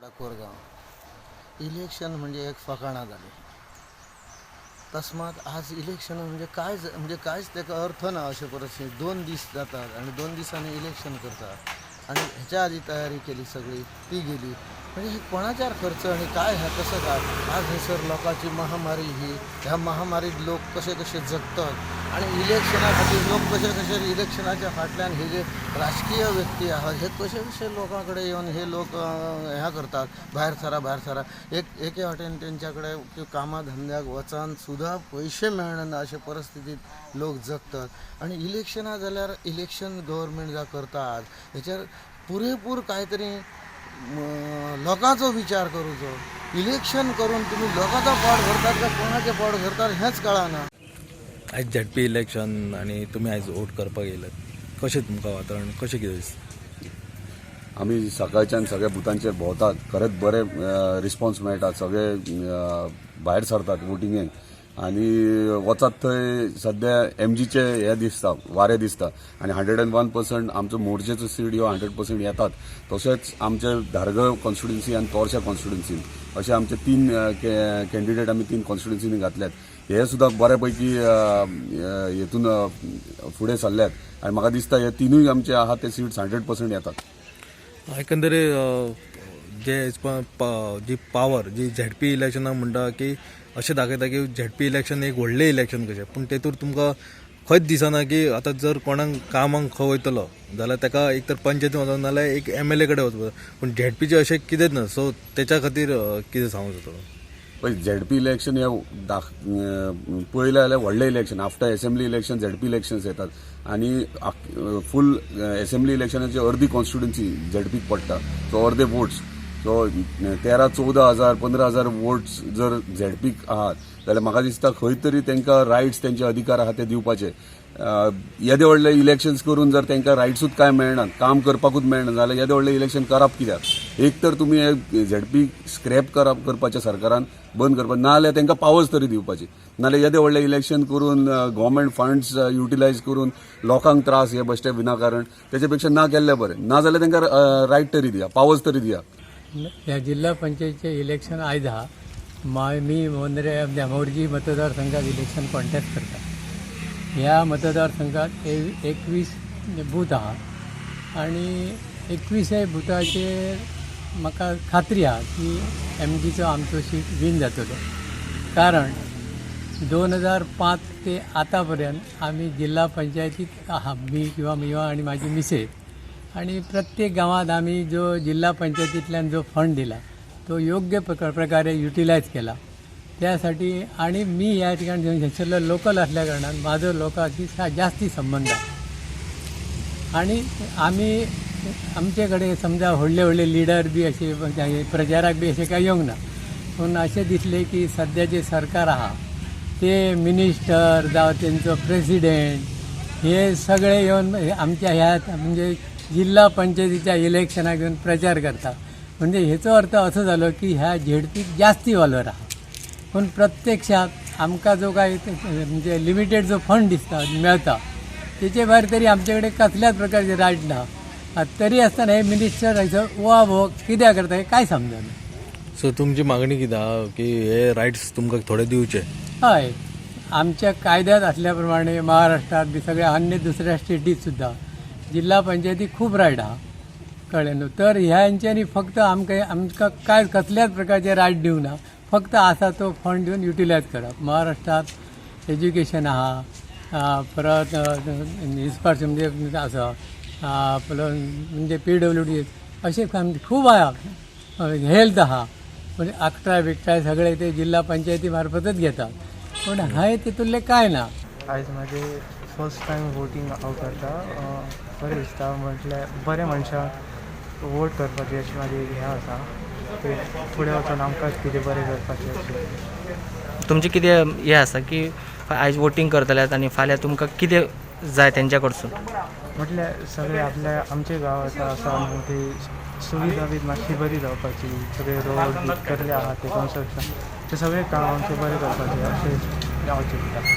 वाडा कोरगांव. इलेक्शन म्हणजे एक फकाणां जालीं. तस्मात आज इलेक्शन म्हणजे काय, म्हणजे कांयच ताका अर्थ ना अशें परिस्थिती. 2 दीस जातात आनी 2 दिसांनी इलेक्शन करतात आनी हेच्या आदी तयारी केली सगळी ती गेली. म्हणजे हे कोणाच्यार खर्च आनी काय ह्या कसं काय? आज हयसर लोकांची महामारी ही, ह्या महामारीत लोक कशे कशे जगतात आनी इलेक्शना खातीर लोक कशे कशे, इलेक्शनाच्या फाटल्यान हे जे राजकीय व्यक्ती आहात, हे कशे कशे लोकां कडेन येवन हे लोक ह्या करतात, भायर सरा, भायर सरा. एक एके वाटेन तेंच्या कडेन कामा धंद्याक वचान सुद्दां पयशे मेळना अशे परिस्थितीत लोक जगतात. आनी इलेक्शनां जाल्यार इलेक्शन गव्हर्मेंट जा करता आज, हेचेर पुरेपूर कांय तरी लोकांचो विचार करूचो. इलेक्शन करून तुमी लोकांचो पोट भरतात काय कोणाचें पोट भरतात हेंच कळना. आयज झेडपी इलेक्शन आनी तुमी आयज वोट करपाक येयल्यात. कशें तुमकां वातावरण कशें कितें दिसता? आमी सकाळच्यान सगळ्या बुथांचेर भोंवतात. खरेंच बरे रिस्पॉन्स मेळटा. सगळे भायर सरतात वोटिंगेक आनी वचात थंय सद्या एमजीचे हे दिसता, वारें दिसता आनी 101% आमचो मोरजेचो सीट ह्यो 100% येतात. तशेंच आमचे धारगळ कॉन्स्टिट्युन्सी आनी तोरशा कॉन्स्टिट्युन्सीन अशे आमचे तीन कॅन्डिडेट आमी तीन कॉन्स्टिट्युन्सीनी घातल्यात. हे सुद्दां बऱ्या पैकी हेतून फुडें सरल्यात आनी म्हाका दिसता हे तिनूय आमचे आहा ते सीट्स 100% येतात. एकंदरीत जे जी पावर जी झेडपी इलेक्शनाक म्हणटा की अशें दाखयता की झेडपी इलेक्शन एक व्हडलें इलेक्शन कशें, पूण तेतूर तुमकां खंयच दिसना की आतां जर कोणाक कामाक खंय वयतलो जाल्यार ताका एक तर पंचायतीन वचून नाल्यार एक एमएलए कडेन वचपाक, पूण झेडपीचें अशें कितेंच ना. सो तेच्या खातीर कितें सांगूंक सोदता? पळय, झेडपी इलेक्शन हे पळयलें जाल्यार व्हडलें election. After assembly election ZP elections येतात आनी फूल एसेंब्ली इलेक्शनाची अर्दी कॉन्स्टिट्युन्सी झेडपीक पडटा. सो अर्दे वोट्स, सो 13-14 हजार, 15 हजार वोट्स जर झेडपीक आहात जाल्यार म्हाका दिसता खंय तरी तांकां रायट्स, तेंचे अधिकार आहा ते दिवपाचे. येदे व्हडले इलेक्शन्स करून जर तांकां रायट्सूच कांय मेळना, काम करपाकूच मेळना जाल्यार येदे व्हडले इलेक्शन करप कित्याक? एक तर तुमी हे झेडपी स्क्रॅप करप करपाचें, सरकारान बंद करपाक, ना जाल्यार तांकां पावर्स तरी दिवपाची. नाजाल्यार येदे व्हडले इलेक्शन करून, गव्हर्मेंट फंड्स युटिलायज करून लोकांक त्रास हे बेश्टे विनाकारण, तेच्या पेक्षा ना केल्लें बरें. ना जाल्यार तांकां रायट तरी दिया, पावर्स तरी दिया. ह्या जिल्हा पंचायतचे इलेक्शन आयज आहा. मी मोंद्रे मोरजी मतदारसंघात इलेक्शन कॉन्टेस्ट करता. ह्या मतदारसंघात 21 बूथ आहा आणि 21य बुथाचेर म्हाका खात्री आहा की एमजीचो आमचो सीट वीन जातलो, कारण 2005 ते आतां पर्यंत आमी जिल्हा पंचायतीत आहा, मी किंवा मी आणि माझी मिसेस. आणि प्रत्येक गांवात आमी जो जिल्हा पंचायतींतल्यान जो फंड दिला तो योग्य प्रकारे युटिलायज केला त्यासाठी. आणि मी या ठिकाणी थंयसरलो लोकल असल्या कारणान माझो लोकांशी जास्ती संबंध आहा. आणि आमी आमचे कडेन समजा व्हडले व्हडले लिडर बी अशे प्रचाराक बी अशें कांय येवंक ना, पूण अशें दिसलें की सद्या जें सरकार आहा ते मिनिस्टर जावं तेंचो प्रेसिडेंट हे सगळे येवन आमच्या ह्या म्हणजे जिल्हा पंचायतीच्या इलेक्शनाक येवन प्रचार करता. म्हणजे हेचो अर्थ असो जालो की ह्या झेडपीक जास्ती वालोर आहा, पूण प्रत्यक्षात आमकां जो काय म्हणजे लिमिटेड जो फंड दिसता, मेळता, तेचे भायर तरी आमचे कडेन कसल्याच प्रकारचे रायट ना. तरी आसतना हे मिनिस्टर हयसर उवा भोव कित्याक करता हें कांय समजना. सो तुमची मागणी कितें आहा की हे रायट्स तुमकां थोडे दिवचे? हय, आमच्या कायद्यात असल्या प्रमाणे महाराष्ट्रात बी सगळ्या अन्य दुसऱ्या स्टेटीत सुद्दां जिल्हा पंचायती खूब रायट आहा, कळ्ळें न्हू? तर ह्यांच्यानी फक्त आमकां आमकां काय कसल्याच प्रकारचे रायट दिवना, फक्त आसा तो फंड दिवन युटिलायज करप. महाराष्ट्रात एज्युकेशन आहा, परत इस्पार्स म्हणजे आसा, प्लस म्हणजे पीडब्ल्यूडी अशें खूब आहा, हेल्थ आहा, म्हणजे अकट्राय बिकट्राय सगळे ते जिल्हा पंचायती मार्फतच घेतात, पूण हय तितूंतलें कांय ना. आयज म्हाजें फर्स्ट टायम वोटींग हांव करता. बरें दिसता, म्हटल्यार बऱ्या मनशाक वोट करपाची अशी म्हाजी हें आसा की फुडें वचून आमकांच कितें बरें करपाचें अशें. तुमचें कितें हें आसा की आयज वोटींग करतले आनी फाल्यां तुमकां कितें जाय तेंच्या कडसून? म्हटल्यार सगळे आपल्या आमचे गांव आतां आसा न्हू, ती सुविधा बी मातशी बरी जावपाची, सगळे रोड बी कसले आहा ते कन्स्ट्रक्शन, ते सगळे काम आमचें बरें करपाचें अशें हांव चिंत्ता.